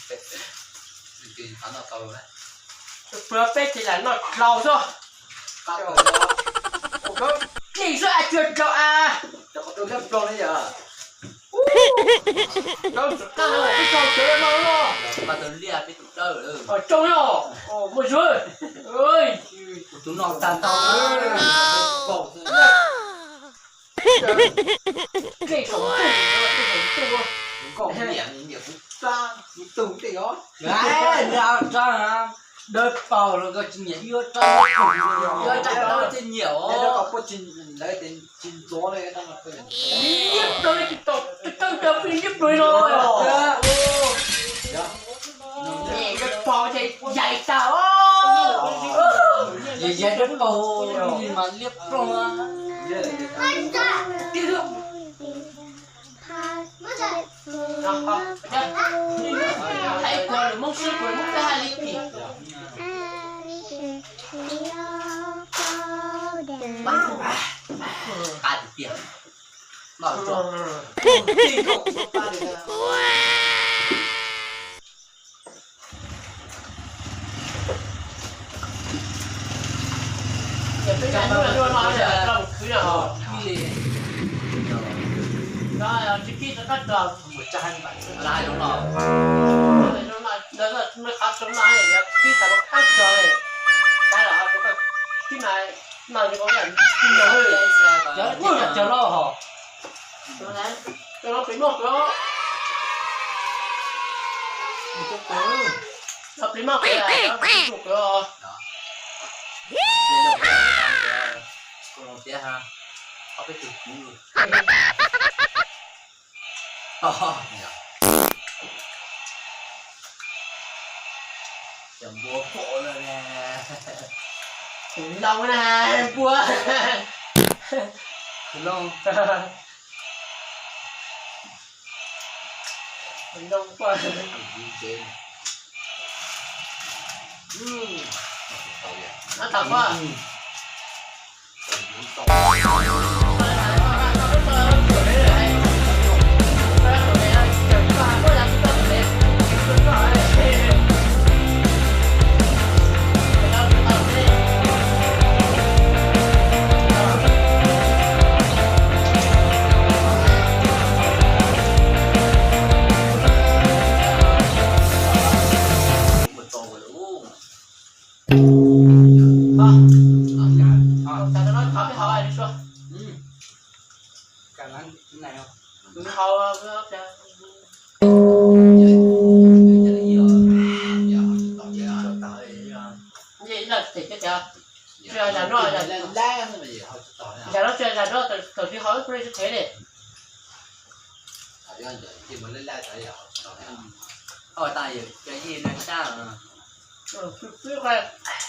Peb ces lam noj dlau xwb. Dlej xwb a, cuag dlau a. Cov qhov twg liab ploog li yom? Cov tsis qab no peb tau cov no los. Cov liab peb tus dawb. Coob yom, muaj zuag. Kuv tus no tag tau. Dlej saum ntuj, dlej saum ntuj. Koj niam, niam kuv rab, kuv tug dlej os. Dawb paug los koj tsis nyiam, ib lub rab, ib lub rab dawb thiaj nyiam os. Koj puas tsis, lawv tias tsis ntxuav li. Liab ploog li tsis tau, tsis tau cov pib liab ploog li no. Dawb paug ces yaim tag os. Yaim dawb paug mas liab ploog. Hais kuv lus Hmoob xwb, kuv lus Hmoob twb hais li pim. Qab tiag tiag. Noj tsuag. Tsis kib rov qab tso. Mus tsa hais zoo no. Zoo no, zoo no, kib tas rov qab tso li. Kib mas, mas zoo no, cov cov loj hos. Cov no plis maj kawg. Cov plis maj kawg, cov plis maj kawg. Tias ha, ob peb tus kuv. Cov npua pom lawm ne. Khwv loo na, npua. Khwv loo. Khwv loo npua. Nab tas npua. Zam no tsis zam no, thaum twg hauv twb li.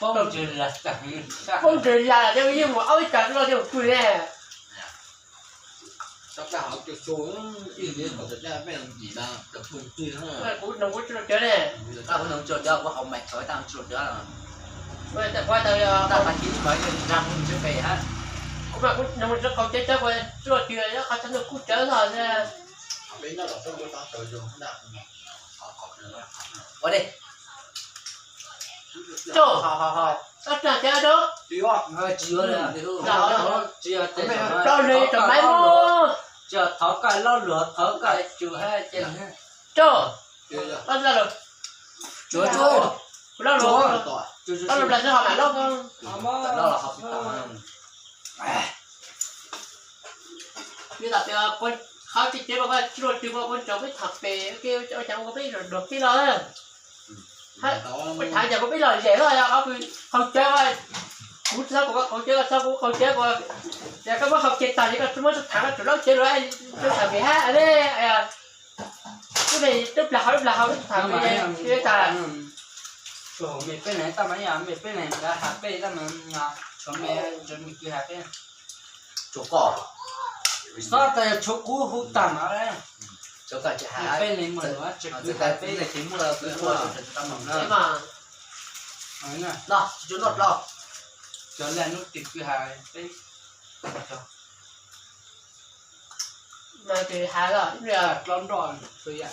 Poob ntses las, yeej mus aub ib tsav los yeej pw ne. Kuv noog kuv tsis los cawv ne. Kuv noog tsis los cawv, kuv haus mas tshov tag tsis los cawv. Kuv mas kuv noog tsis qaug cawv cawv, kuv tsis los cawv, qhov txhia tus kuj cawv los. Ua li. Tso, tso tso tso. Tsis yuav li, tsis yuav, tsis yuav, tsis yuav, tsis yuav, tsis yuav, thov koj loj luag, thov koj tsuas hais tias. Tso. Tsuav, tsuav. Kuv loj luag, loj luag plas xwb ho mam loj. Yog tas qhov tsis cev mas koj tsis luag tws, koj tso peb tham pem ua cas ua peb luag peb los. Tham cas kuv peb los zem los yog qhov qaug cawv, kuv txhob kuv qaug cawv, koj txhob kuv qaug cawv, koj, yog koj muab qaug cawv tag ces koj muab tso tham koj tsuas laub cawv lawm, tso tham pem hab ne. Lub plag hauv lub plag hauv tham pem tas. Tsuas me peb neeg tab mas yog me peb neeg ntawd has peb tab mas, tsuas me, tsuas me kwv has peb. Tsuas koj, txhob tas yog tsuas kuv hu tag mas. Tsuas koj tsis has, peb neeg muaj nuav tsis kwv has peb, tsis muaj kwv ua tsis tau mloog na. Noj tsis tsuas noj dlau. Cov laj nub twg kwv has peb. Mas twg has los dlau nroj txhua yam.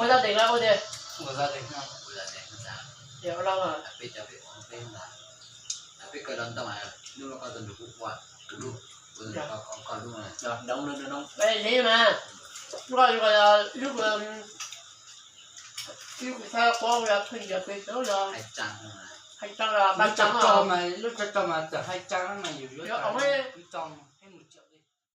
Ua zaj dees los ua tias, ua zaj dees no, ua zaj dees no, peb cov peb ua peb ntag, peb kawg los ntoo, lub no koj tus nrug kuv ua, kuv lub, kuv tus koj, koj lub no. Li mas, lub, lub kuv txhaj quab yog pheej yog pes tau yog hais tsaa los pab tsaa mas, lub tso tso mas txawm hais tsaa mas yus yuav tso.